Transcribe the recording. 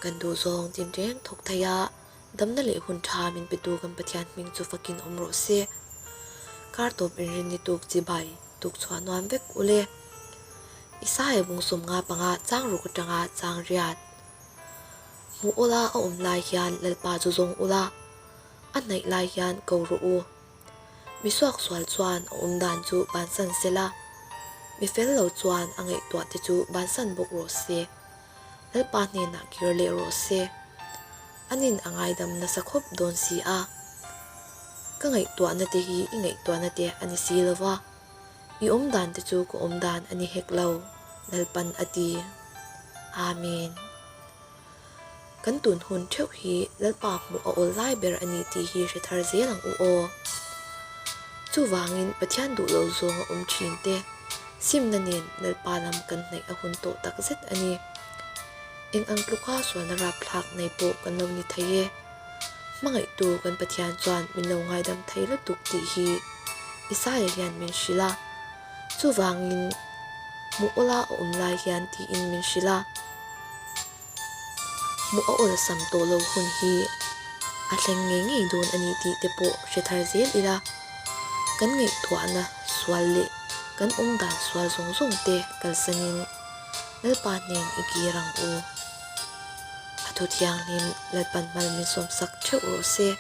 Kan duhzawng tinreng thawk thei a, damna leh hun tha min petu kan Pathian hming chu fakin awm rawh se. Kar tawp inrin ni tuk chibai tuk chhuah nuam vek u le. Isaiah bung 55 chang ruk atanga chang riat. Hmuh ula a awm lai hian Lalpa chu zawng ula, a hnaih lai hian ko rawh u. Mi suaksual chuan a awm dan chu bansan se la, mi fel lo chuan a ngaihtuah te chu bansan bawk rawh se. Lalpa hnenah kir leh rawh se. Anin a ngaidam nasa khawp dawn si a. Ka ngaihtuahna te hi i ngaihtuahna te a ni si lo va, i awm dan te chu ka awm dan a ni hek lo, Lalpan a ti. Amen. Kan tun hun theuh hi Lalpa hmuh a awl lai ber a ni tih hi hre thar zel ang u aw. Chuvangin Pathian duh lo zawng a awm thin te, simna nen Lalpa lam kan hnaih a hun tawh tak zet a ni. Eng ang tluka sualna rapthlak nei pawh kan lo ni thei e. Hmangaihtu kan Pathian chuan min lo ngaidam thei lutuk tih hi Isaiah hian min hrilh a. Chuvangin hmuh awla a awm lai hian tiin min hrilh a, hmuh a awlsam tawh lo hun hi a thleng ngei ngei dawn a ni tih te pawh hre thar zel ila, kan ngaihtuahna sual leh kan awm dan sual zawng zawng te kalsanin Lalpa hnen i kir ang u. A thu thianghlim Lalpan hmal min sawmsak theuh rawh se.